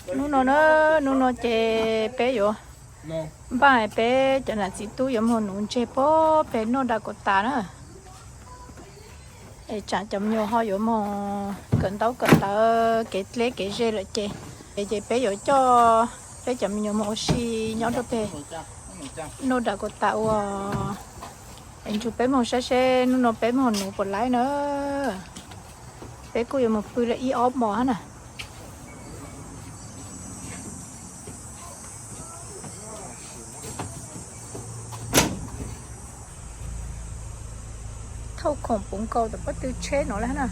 Hnub no na, hnub no ces peb yuav npaj, peb cov nam txiv tub yuav mus nuv ntseg pem North Dakota na. Es tsam cov me nyuam ho yuav mus kawm ntaub kawm ntawv kev dleb kev ze lawm ces, ces peb yuav coj peb cov me nyuam mus ua si nyob rau pem North Dakota ua. Es ntshe peb mus saib seb hnub no peb mus nuv puas laib na. Peb kuj yuav mus pw li ib ob hmos na. Thauj khoom puv nkaus tom pob tw tsheb no lawm na.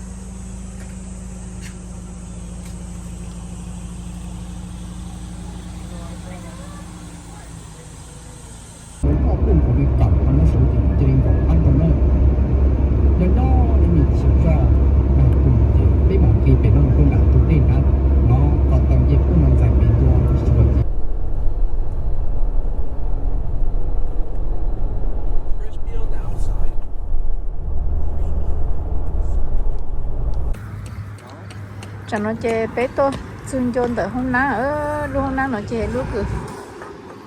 Ob peb nkaus li kaum qhov no sawv ces cia li nkaum qab ntoo na. Nyob nyob ib me chim zoj nag hmo ces peb mam nqis pem no mus rau nram tus dej nrad no, kom tau nce pub no ntxais pem ntua xyuas ces. Tsam no ces peb tuaj txug ncua ntawm hoob nab, lub hoob nab no ces lub kws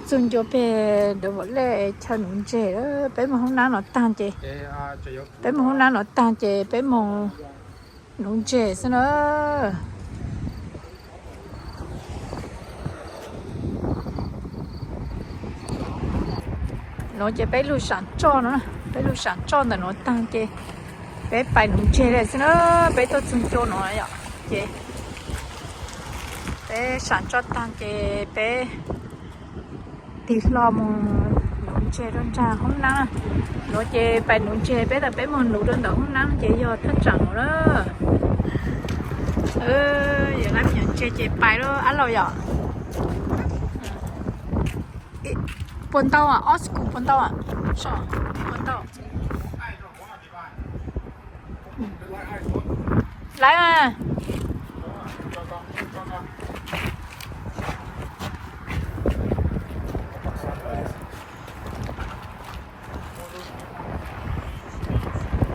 txug ncua peg dov vom lej chaw nuv ntseg. Peb mus hoob nab no tag ces, peb mus hoob nab no tag ces peb mus nuv ntseg xwb na. No ces peb lug sam tsoj no, peb lug sam tsoj ntawm no tag ces peb pais nuv ntseg lawm xwb na. Peb tuaj txug ncua no yom, ces peb sam tsoj tag ces peb tig hlo mus nuv ntseg rau nraag hoob nab. No ces pais nuv ntseg, peb tas peb mus nuv rau ntawm hoob nab ces yog thaj tsam no na. Yog lab me nyuam ntseg ces pais lawm ab laug yom. Puas ntau, ob skuv puas ntau, puas ntau. Lawv,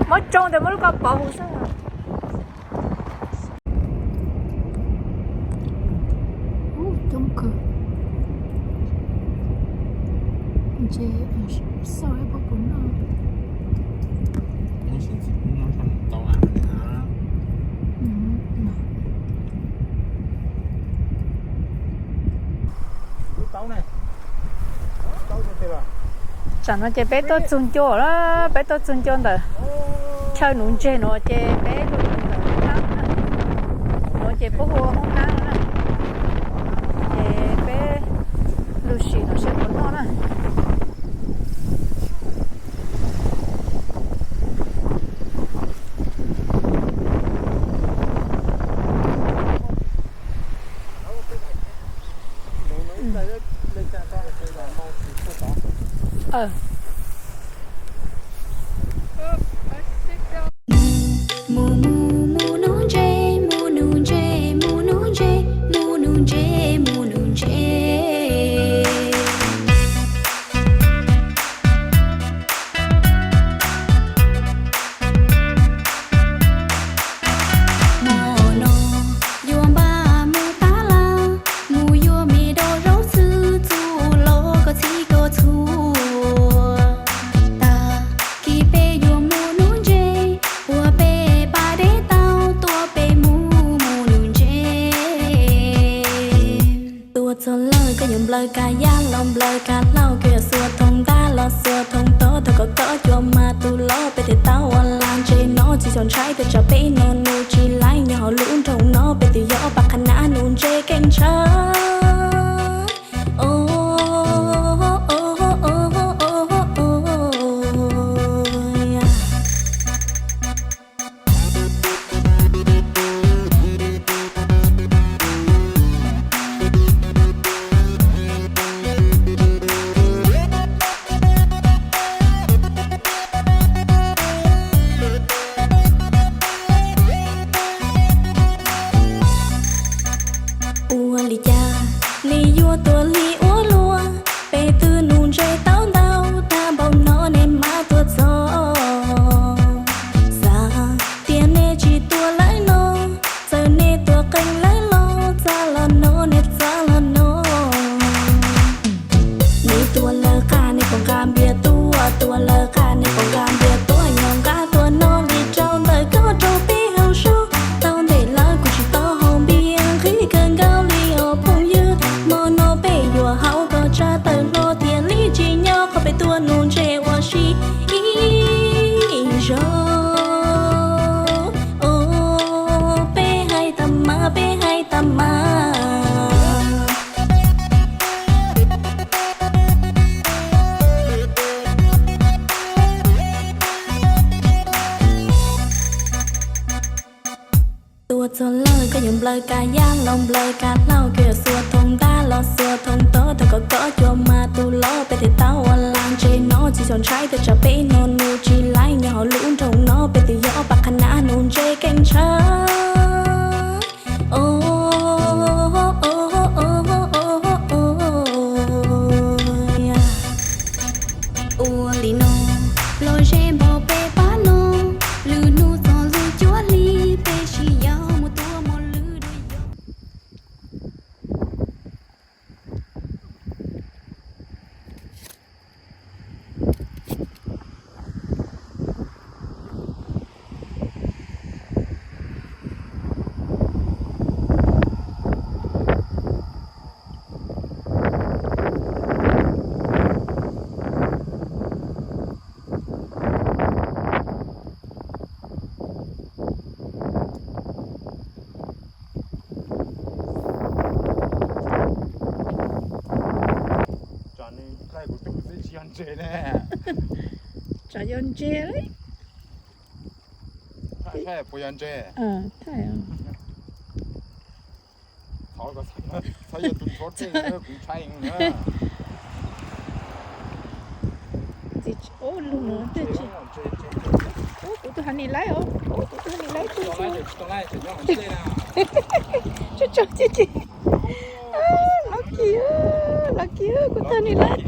muab tsoo ntawm muab lub ko pov huv xwb. Coob kawg. Ntshe xauj ib pob puas noj. Tsam no ces peb tuaj txug ncua lawm, peb tuaj txug ncua ntawm chaw nuv ntseg no ces peb lug ntawm hoob nab na. No ces puab hu ua hoob nab na. Ces peb lug sim no saib puas noj na. Mus, mus, mus nuv ntseg, mus nuv ntseg, mus nuv ntseg, mus nuv ntseg, mus nuv ntseg. Hmo no yuav npaj mus tab laj, mus yuav me dab zaub xwb, txuj loj koj txhij koj txhua. Tag kis peb yuav mus nuv ntseg, ua peb pab deb tau, tuaj peb mus mus nuv ntseg. Tuaj txog lawm koj yuav nplawm kab yaj los nplawm kab hlau, koj yuav xuas thooj ntab los xuas thooj tod, thov kom koj cua mas tu lov, peb thiaj tau ua laj ntseg no. Tsis txhob ntshai, tej tsam peb no nuv tsis laib, nyob hauv lub nroog no peb twb yog ob pab qhab nab nuv ntseg keej ntshaw. Ua li cas nej yuav tuaj li ua luaj, peb twb nuv ntseg tau ntau, tag npaum no nej mam tuaj txog. Xav tias nej tsis tuaj lawm no, txawm nej tuaj qees lawm los txaj los no nej txaj Nplawg kab laug kws xuas thoob ntab los xuas thoob tod, thaum koj koj cua mas tus loj peb thiaj tau ua laj ntseg no. Tsis txhob ntshai, tej tsam peb no nws tsis laib, nyob hauv lub nroog no peb twb yog pab qhab nab nuv ntsej keeb ntshaw. Ua li no los ze npaum peb pab no, lwm hnub txog lub cuaj hli peb sib yaum mus tua mos lwj dua yom. Tsam nws thaij kuv tus xwb tsis yog ntses ne. Tsam yog ntses li. Thaij puas yog ntses? Thaij. Txhob yog tus ntxhuav dlej, kuv ntshai na. Ntxim, ub, lug no tej tsis. Ub, kuv tus ha nis laib os, ub, kuv tus ha nis laib tsis. Tso tso tsis tsis. Lucky, lucky, kuv tus ha nis laib.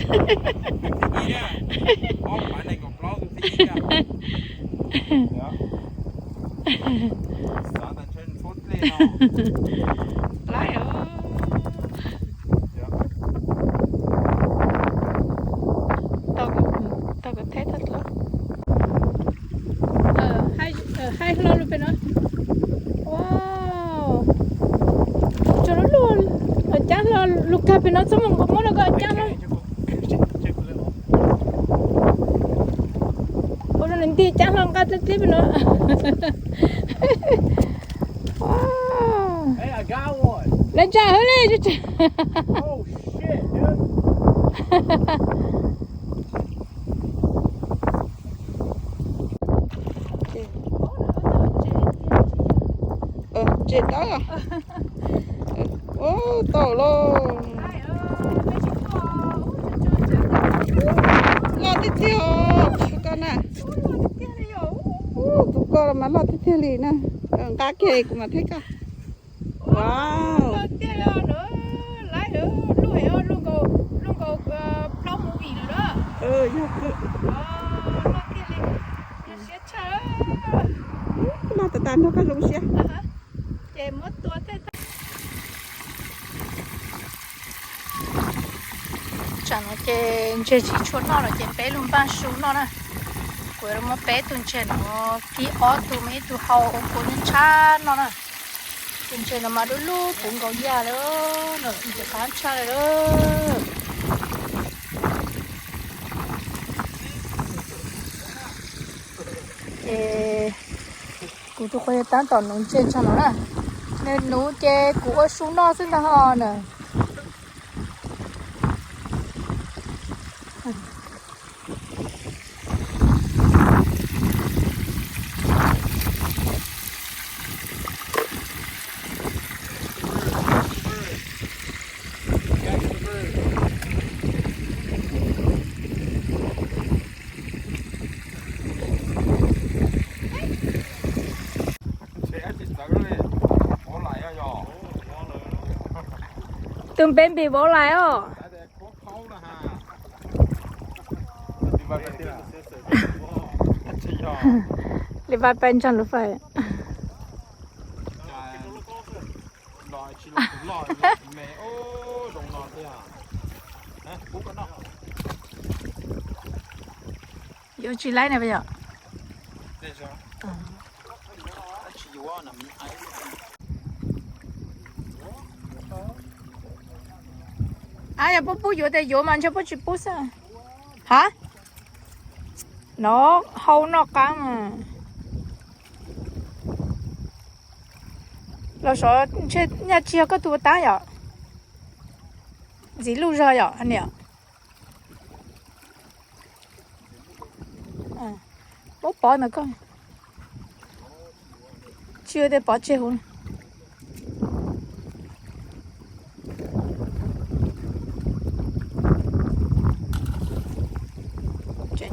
Laib os. Tau kom theb tag dlawb. Haib hlo lug pem no. Wow. Tso lub lug, caab hlo lug kag pem no, txhob mus nkaus muab no ko, caab hlo. Ua rau nws nti caab hlo nqa dleb dleb pem no. Lawv ntsa hwv li. Ntses dawb. Ub, tau lauj. Loj tiag tiag os tus ko na. Ub, tus ko los mas loj tiag tiag li na. Nqa kiag kuv mam theb koj. Wow. Yog, loj tas tas nrog koj zoo siab. Tsam no ces ntses tsis tshua noj lawm ces peb lug npaj su noj na. Kuv yuav muab peb tug ntses no kib ob tug, muaj ib tug hau ua kua ntshab noj na. Tus ntses no mas dub lub puv nkaus yag lawm, ntses qab tshaj lawm. Ces kuv tus qhua tab tom nuv ntses ntshag no na. Nws nuv ces kuv ua su noj xwb ntag ho na. Tus npe npis vauv lais os. Li vaj peb ntseeg lub fais. Yuav tsis laib na yom. A, yog puab pub yuav tes yuav mas ntshe puab tsis pub xwb. Ha? No, hau noj qab mas. Los sov ntshe nyaj tsis yog koj tus ua tab yom. Ntxiv luj zog yom niam. Muab pov ntawm koj. Tsis ua tes pov tseg huv.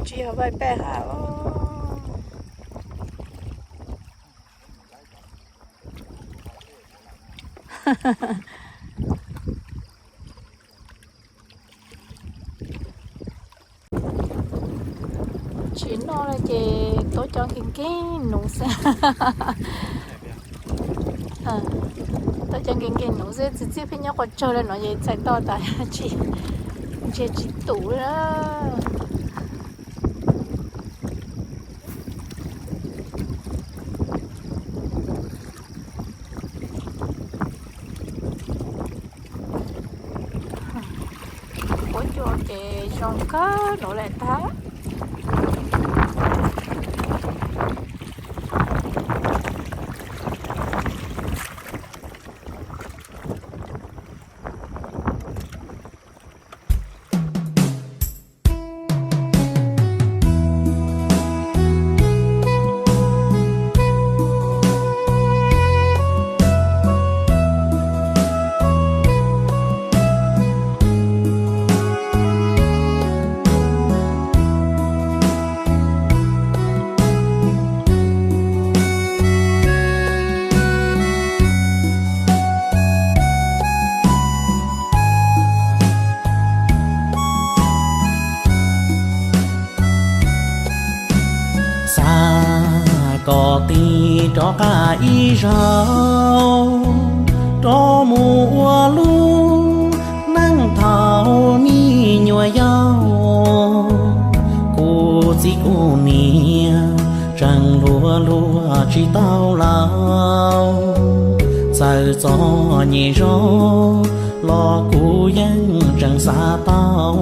Tsis yog vaij paj hab. Tsis noj li ces tuav cov nkeeg nkeeg nuv xwb. Tuav cov nkeeg nkeeg nuv xwb, txiv txiaj pheej nyob qhov tsawg li no ces txhais tau tas tsis, ntsiag tsis tum li. Quav cua ces zoo kawg nuv lawm tag. Xav kom tig rov qab ib zaug, rov mus ua lub neej thaum me nyuam yaus. Kuv txiv kuv niam tseem hluas hluas tsis tau laus, txawm txom nyem zog los kuv yeej tseem xav tau.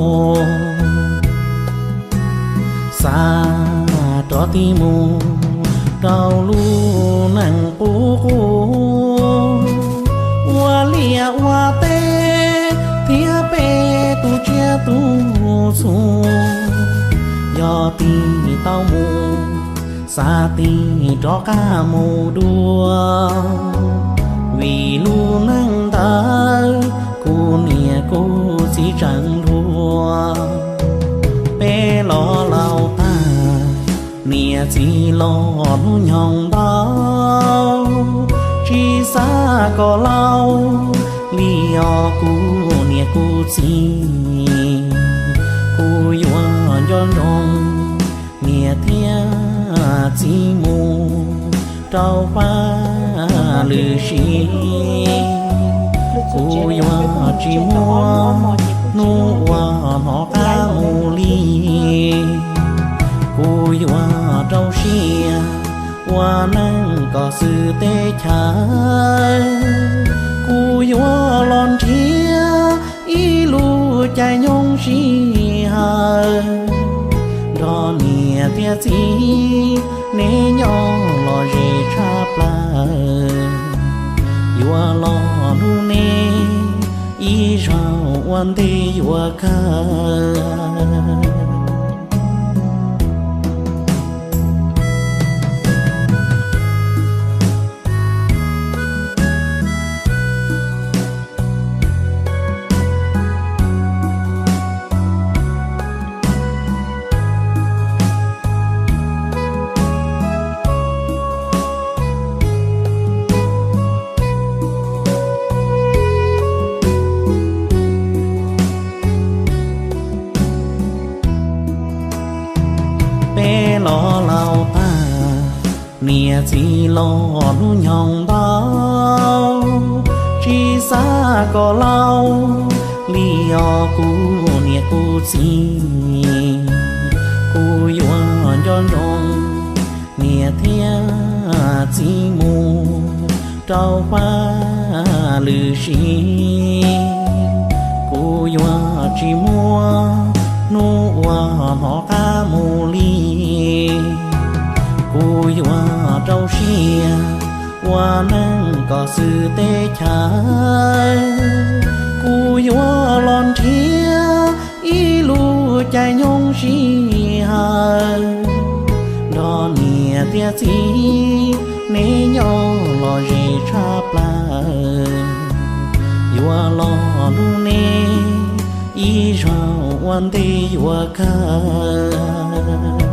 Xav rov tig mus rau lub neej qub qub, ua liaj ua teb thiab peb tus tsiaj tus txhu. Yog tig tau mus, xav tig rov qab mus dua, vim lub neej ntawd kuv niam kuv txiv tseem hluas. Peb los laus tag, niam txiv los hnub nyoog ntau, tsis xav kom laus li os kuv niam kuv txiv. Kuv yuav nco ntsoov niam thiab txiv mus rau pab lwm sim. Kuv yuav tsis muab hnub uas hnov qab mus li. Kuv yuav rau siab ua neej kom xwm teb chaws. Kuv yuav los nrhiav ib lub caij nyoog sij hawm nrog niam thiab txiv, neb nyob los ze tshaj plaws. Yuav los hlub neb ib zaug ua ntej yuav kawg. Peb los laus tag, niam txiv los hnub nyoog ntau, tsis xav kom laus li os kuv niam kuv txiv. Kuv yuav nco ntsoov niam thiab txiv mus rau pab lwm sim. Kuv yuav tsis muab hnub uas hnov qab mus li. Kuv yuav rau siab ua neej kom xwm teb chaws. Kuv yuav los nrhiav ib lub caij nyoog sij hawm nrog niam thiab txiv, neb nyob los ze tshaj plaws. Yuav los hlub neb ib zaug ua ntej yuav kawg.